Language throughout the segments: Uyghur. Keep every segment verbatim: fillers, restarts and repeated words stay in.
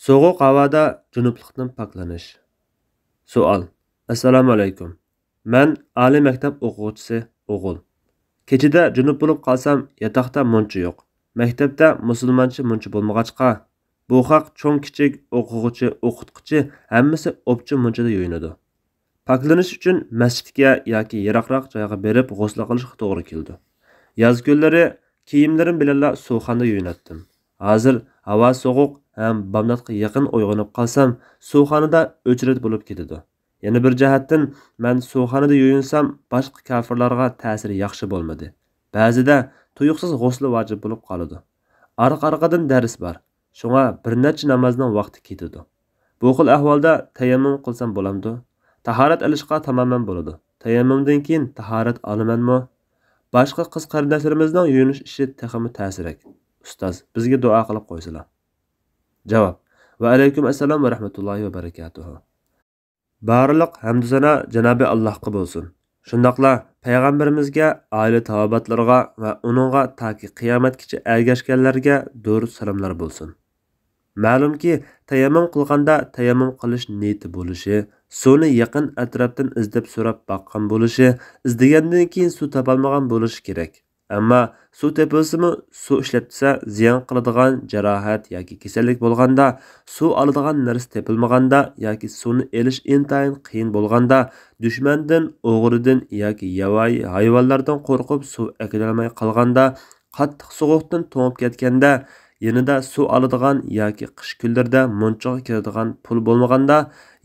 سوغۇق ھاۋادا جۇنۇپلۇقتىن پاكلىنىش. سوئال. ئەسسالامۇئەلەيكۇم. مەن ئالىي مەكتەپ ئوقۇغۇچىسى ئوغۇل. كېچىدە جۇنۇپ بولۇپ قالسام، ياتاقتا مۇنچا يوق. مەكتەپتە مۇسۇلمانچە مۇنچا بولمىغاچقا، بۇ خەق چوڭ-كىچىك، ئوقۇغۇچى، ئوقۇتقۇچى ھەممىسى ئوپچە مۇنچىدا يۇيۇنىدۇ. پاكلىنىش ئۈچۈن مەسچىتكە ياكى يىراقراق جايغا بېرىپ غۇسل قىلىشقا توغرا كېلىدۇ. ياز كۈنلىرى كىيىملىرىم بىلەنلا سۇخانىدا يۇيۇناتتىم. ھازىر ھاۋا سوغۇق ھەم بامداتقا يېقىن ئويغىنىپ قالسام، سۇخانىدا ئۆچرەت بولۇپ كېتىدۇ. يەنە بىر جەھەتتىن، مەن سۇخانىدا يۇيۇنسام، باشقا كاپىرلارغا تەسىرى ياخشى بولمىدى. بەزىدە تۇيۇقسىز غۇسلى ۋاجىپ بولۇپ قالىدۇ. ئارقا-ئارقىدىن دەرس بار. شۇڭا بىر نەچچە نامازنىڭ ۋاقتى كېتىدۇ. بۇ خىل ئەھۋالدا تەيەممۇم قىلسام بولامدۇ؟ تاھارەت ئېلىشقا تامامەن بولىدۇ. تەيەممۇمدىن كېيىن تاھارەت ئالىمەنمۇ؟ باشقا قىز قېرىنداشلىرىمىزنىڭ يۇيۇنۇش ئىشى تېخىمۇ تەسرەك. ئۇستاز، بىزگە دۇئا قىلىپ قويسىلا. جاۋاب. ۋەئەلەيكۇم ئەسسالام ۋە رەھمەتۇللاھى ۋە بەرىكاتۇھۇ. بارلىق ھەمدۇ سانا جانابى ئاللاھقا بولسۇن. شۇنداقلا پەيغەمبىرىمىزگە، ئائىلە تاۋابىئاتلىرىغا ۋە ئۇنىڭغا تاكى قىيامەتكىچە ئەگەشكەنلەرگە دۇرۇت سالاملار بولسۇن. مەلۇمكى، تەيەممۇم قىلغاندا تەيەممۇم قىلىش نىيىتى بولۇشى، سۇنى يېقىن ئەتراپتىن ئىزدەپ سوراپ باققان بولۇشى، ئىزدىگەندىن كېيىن سۇ تاپالمىغان بولۇشى كېرەك. ئەمما سۇ تېپىلسىمۇ، سۇ ئىشلەتسە زىيان قىلىدىغان جاراھەت ياكى كېسەللىك بولغاندا، سۇ ئالىدىغان نەرسە تېپىلمىغاندا ياكى سۇنى ئېلىش ئىنتايىن قىيىن بولغاندا، دۈشمەندىن، ئوغرىدىن ياكى ياۋايى ھايۋانلاردىن قورقۇپ سۇ ئەكېلەلمەي قالغاندا، قاتتىق سوغۇقتىن توڭۇپ كەتكەندە، يېنىدا سۇ ئالىدىغان ياكى قىش كۈنلىرىدە مۇنچىغا كىرىدىغان پۇل بولمىغاندا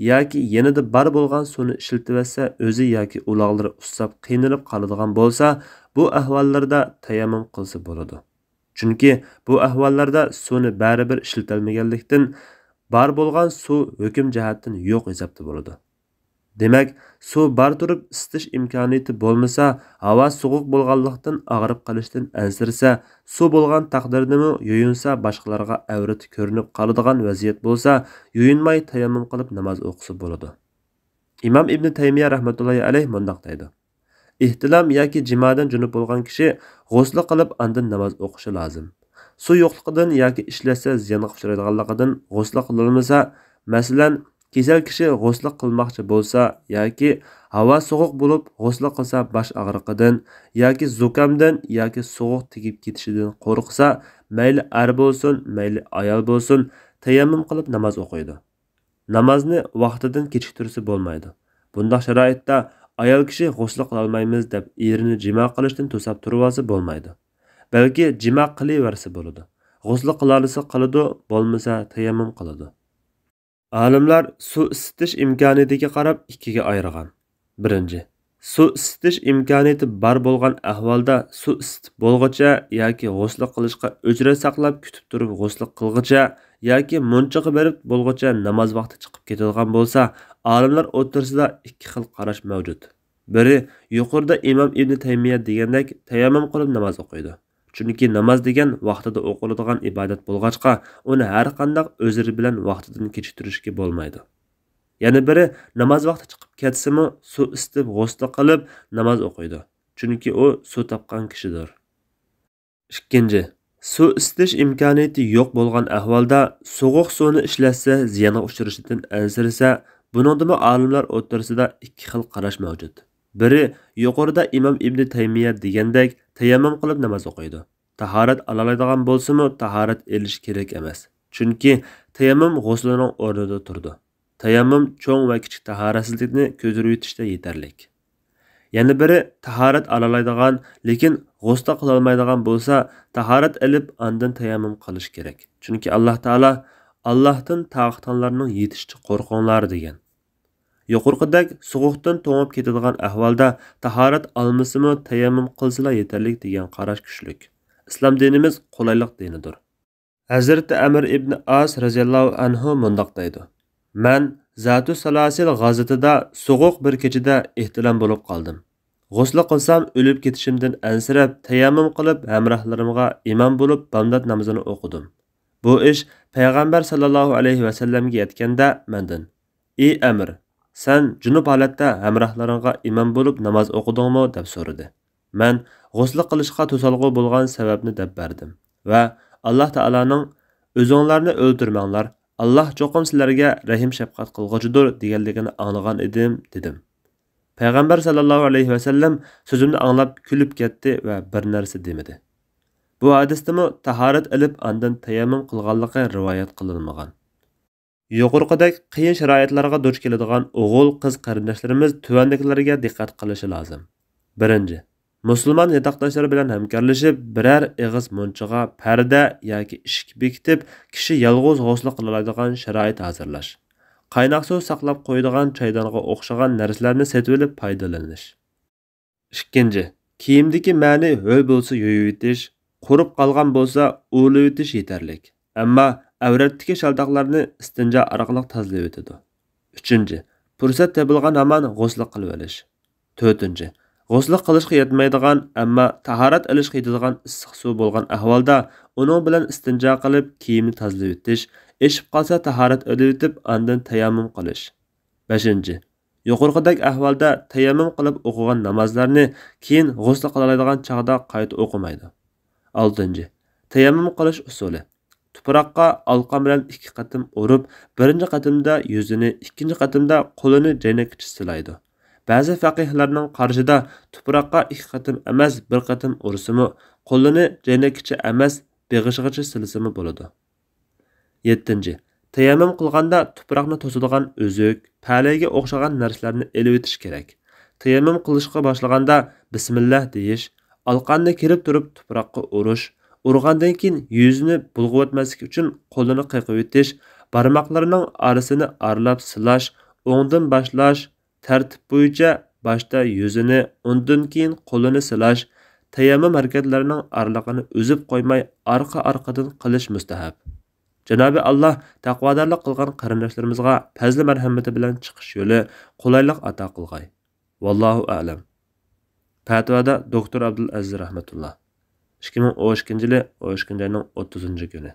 ياكى يېنىدا بار بولغان سۇنى ئىشلىتىۋەتسە ئۆزى ياكى ئۇلاغلىرى ئۇسساپ قىينىلىپ قالىدىغان بولسا، بۇ ئەھۋاللىرىدا تەيەممۇم قىلسا بولىدۇ. چۈنكى بۇ ئەھۋاللاردا سۇنى بەرىبىر ئىشلىتەلمىگەنلىكتىن، بار بولغان سۇ ھۆكۈم جەھەتتىن يوق ھېسابتا بولىدۇ. دېمەك، سۇ بار تۇرۇپ ئىسىتىش ئىمكانىيىتى بولمىسا، ھاۋا سوغۇق بولغانلىقتىن ئاغرىپ قېلىشتىن ئەنسىرىسە، سۇ بولغان تەقدىردىمۇ يۇيۇنسا باشقىلارغا ئەۋرىتى كۆرۈنۈپ قالىدىغان ۋەزىيەت بولسا، يۇيۇنماي تەيەممۇم قىلىپ ناماز ئوقۇسا بولىدۇ. ئىمام ئىبنى تەيمىيە رەھمەتۇللاھى ئەلەيھ مۇنداق دەيدۇ: ئېھتىلام ياكى جىمادىن جۇنۇپ بولغان كىشى غۇسلى قىلىپ ئاندىن ناماز ئوقۇشى لازىم. سۇ يوقلۇقىدىن ياكى ئىشلەتسە زىيانغا ئۇچرايدىغانلىقىدىن غۇسلى قىلالمىسا، مەسىلەن، كېسەل كىشى غۇسلى قىلماقچى بولسا ياكى ھاۋا سوغۇق بولۇپ غۇسلى قىلسا باش ئاغرىقىدىن ياكى زۇكامدىن ياكى سوغۇق تېگىپ كېتىشىدىن قورقسا، مەيلى ئەر بولسۇن، مەيلى ئايال بولسۇن، تەيەممۇم قىلىپ ناماز ئوقۇيدۇ. نامازنى ۋاقتىدىن كېچىكتۈرسە بولمايدۇ. بۇنداق شارائىتتا ئايال كىشى غۇسلى قىلالمايمىز دەپ ئېرىنى جىما قىلىشتىن توساپ تۇرۇۋالسا بولمايدۇ. بەلكى جىما قىلىۋەرسە بولىدۇ. غۇسلى قىلالىسا قىلىدۇ، بولمىسا تەيەممۇم قىلىدۇ. ئالىملار سۇ ئىسسىتىش ئىمكانىيىتىگە قاراپ ئىككىگە ئايرىغان. بىرىنچى، سۇ ئىسسىتىش ئىمكانىيىتى بار بولغان ئەھۋالدا سۇ ئىسسىتىپ بولغۇچە ياكى غۇسلى قىلىشقا ئۆچرەت ساقلاپ كۈتۈپ تۇرۇپ غۇسلى قىلغۇچە ياكى مۇنچىغا بېرىپ بولغۇچە ناماز ۋاقتى چىقىپ كېتىدىغان بولسا، ئالىملار ئوتتۇرىسىدا ئىككى خىل قاراش مەۋجۇت. بىرى، يۇقىرىدا ئىمام ئىبنى تەيمىيە دېگەندەك تەيەممۇم قىلىپ ناماز ئوقۇيدۇ. چۈنكى ناماز دېگەن ۋاقتىدا ئوقۇلىدىغان ئىبادەت بولغاچقا، ئۇنى ھەرقانداق ئۆزرى بىلەن ۋاقتىدىن كېچىكتۈرۈشكە بولمايدۇ. يەنە بىرى، ناماز ۋاقتى چىقىپ كەتسىمۇ، سۇ ئىسسىتىپ غۇسلى قىلىپ ناماز ئوقۇيدۇ. چۈنكى ئۇ سۇ تاپقان كىشىدۇر. ئىككىنچى، سۇ ئىسسىتىش ئىمكانىيىتى يوق بولغان ئەھۋالدا سوغۇق سۇنى ئىشلەتسە زىيانغا ئۇچرىشىدىن ئەنسىرىسە، بۇنىڭدىمۇ ئالىملار ئوتتۇرىسىدا ئىككى خىل قاراش مەۋجۇت. بىرى، يۇقىرىدا ئىمام ئىبنى تەيمىيە دېگەندەك تەيەممۇم قىلىپ ناماز ئوقۇيدۇ. تاھارەت ئالالايدىغان بولسىمۇ، تاھارەت ئېلىش كېرەك ئەمەس. چۈنكى تەيەممۇم غۇسلىنىڭ ئورنىدا تۇرىدۇ. تەيەممۇم چوڭ ۋە كىچىك تاھارەتسىزلىكنى كۆتۈرۈۋېتىشتە يېتەرلىك. يەنە بىرى، تاھارەت ئالالايدىغان، لېكىن غۇسلى قىلالمايدىغان بولسا، تاھارەت ئېلىپ ئاندىن تەيەممۇم قىلىش كېرەك. چۈنكى ئاللاھ تائالا، «ئاللاھتىن تاقىتىڭلارنىڭ يېتىشىچە قورقۇڭلار» دېگەن. يۇقىرىقىدەك سوغۇقتىن توڭۇپ كېتىدىغان ئەھۋالدا تاھارەت ئالمىسىمۇ تەيەممۇم قىلسىلا يېتەرلىك دېگەن قاراش كۈچلۈك. ئىسلام دىنىمىز قولايلىق دىنىدۇر. ھەزرىتى ئەمر ئىبنى ئاس رەزىياللاھۇ ئەنھۇ مۇنداق دەيدۇ: مەن زاتۇ سالاسىل غازىتىدا سوغۇق بىر كېچىدە ئېھتىلام بولۇپ قالدىم. غۇسلى قىلسام ئۆلۈپ كېتىشىمدىن ئەنسىرەپ، تەيەممۇم قىلىپ ھەمراھلىرىمغا ئىمام بولۇپ بامدات نامىزىنى ئوقۇدۇم. بۇ ئىش پەيغەمبەر ساللاللاھۇ ئەلەيھى ۋەسەللەمگە يەتكەندە مەندىن: «ئى ئەمر، سەن جۇنۇپ ھالەتتە ھەمراھلىرىڭغا ئىمام بولۇپ ناماز ئوقۇدۇڭمۇ؟» دەپ سورىدى. مەن غۇسلى قىلىشقا توسالغۇ بولغان سەۋەبنى دەپ بەردىم ۋە ئاللاھ تائالانىڭ «ئۆزۈڭلارنى ئۆلتۈرمەڭلار، «ئاللاھ چوقۇم سىلەرگە رەھىم-شەپقەت قىلغۇچىدۇر» دېگەنلىكىنى ئاڭلىغان ئىدىم، دېدىم. پەيغەمبەر ساللاللاھۇ ئەلەيھى ۋەسەللەم سۆزۈمنى ئاڭلاپ كۈلۈپ كەتتى ۋە بىر نەرسە دېمىدى. بۇ ھەدىستىمۇ تاھارەت ئېلىپ ئاندىن تەيەممۇم قىلغانلىقى رىۋايەت قىلىنمىغان. يۇقىرىقىدەك قىيىن شارائىتلارغا دۇچ كېلىدىغان ئوغۇل، قىز قېرىنداشلىرىمىز تۆۋەندىكىلەرگە دىققەت قىلىشى لازىم. بىرىنچى، مۇسۇلمان ياتاقداشلىرى بىلەن ھەمكارلىشىپ، بىرەر ئېغىز مۇنچىغا پەردە ياكى ئىشىك بېكىتىپ، كىشى يالغۇز غۇسلى قىلالايدىغان شارائىت ھازىرلاش. قايناق سۇ ساقلاپ قويىدىغان چايدانغا ئوخشىغان نەرسىلەرنى سېتىۋېلىپ پايدىلىنىش. ئىككىنچى، كىيىمدىكى مەنى ھۆل بولسا يۇيۇۋېتىش، قۇرۇپ قالغان بولسا ئۇۋىلىۋېتىش يېتەرلىك. ئەمما ئەۋرەتتىكى شالداقلارنى ئىستىنجا ئارقىلىق تازىلىۋېتىدۇ. ئۈچىنچى، پۇرسەت تېپىلغان ھامان غۇسلى قىلىۋېلىش. تۆتىنچى، غۇسلى قىلىشقا يەتمەيدىغان، ئەمما تاھارەت ئېلىشقا يېتىدىغان ئىسسىق سۇ بولغان ئەھۋالدا ئۇنىڭ بىلەن ئىستىنجا قىلىپ كىيىمنى تازىلىۋېتىش، ئېشىپ قالسا تاھارەت ئېلىۋېتىپ ئاندىن تەيەممۇم قىلىش. بەشىنچى، يۇقىرىقىدەك ئەھۋالدا تەيەممۇم قىلىپ ئوقۇغان نامازلارنى كېيىن غۇسلى قىلالايدىغان چاغدا قايتا ئوقۇمايدۇ. ئالتىنچى، تەيەممۇم قىلىش ئۇسۇلى. تۇپراققا ئالقان بىلەن ئىككى قېتىم ئۇرۇپ، بىرىنچى قېتىمدا يۈزىنى، ئىككىنچى قېتىمدا قولىنى جەينەككىچە سىلايدۇ. بەزى فەقىھلەرنىڭ قارىشىدا تۇپراققا ئىككى قېتىم ئەمەس، بىر قېتىم ئۇرسىمۇ، قولىنى جەينەككىچە ئەمەس، بېغىشىغىچە سىلىسىمۇ بولىدۇ. يەتتىنچى، تەيەممۇم قىلغاندا تۇپراقنى توسىدىغان ئۈزۈك، پەلەيگە ئوخشىغان نەرسىلەرنى ئېلىۋېتىش كېرەك. تەيەممۇم قىلىشقا باشلىغاندا بىسمىللا دېيىش، ئالقاننى كىرىپ تۇرۇپ تۇپراققا ئۇرۇش، ئۇرغاندىن كېيىن يۈزىنى بۇلغىۋەتمەسلىك ئۈچۈن قولىنى قېقىۋېتىش، بارماقلىرىنىڭ ئارىسىنى ئارىلاپ سىلاش، ئوڭدىن باشلاش، تەرتىپ بويىچە باشتا يۈزىنى، ئۇندىن كېيىن قولىنى سىلاش، تەيەممۇم ھەرىكەتلىرىنىڭ ئارىلىقىنى ئۈزۈپ قويماي ئارقا-ئارقىدىن قىلىش مۇستەھەب. جانابى ئاللاھ تەقۋادارلىق قىلغان قېرىنداشلىرىمىزغا پەزلى مەرھەمىتى بىلەن چىقىش يولى، قولايلىق ئاتا قىلغاي. ۋاللاھۇ ئەلەم. پەتىۋادا دوكتور ئابدۇل ئەزىز رەھمەتۇللا. ئىككى مىڭ ئون ئىككىنچى يىلى ئون ئىككىنچى ئاينىڭ ئوتتۇزىنچى كۈنى.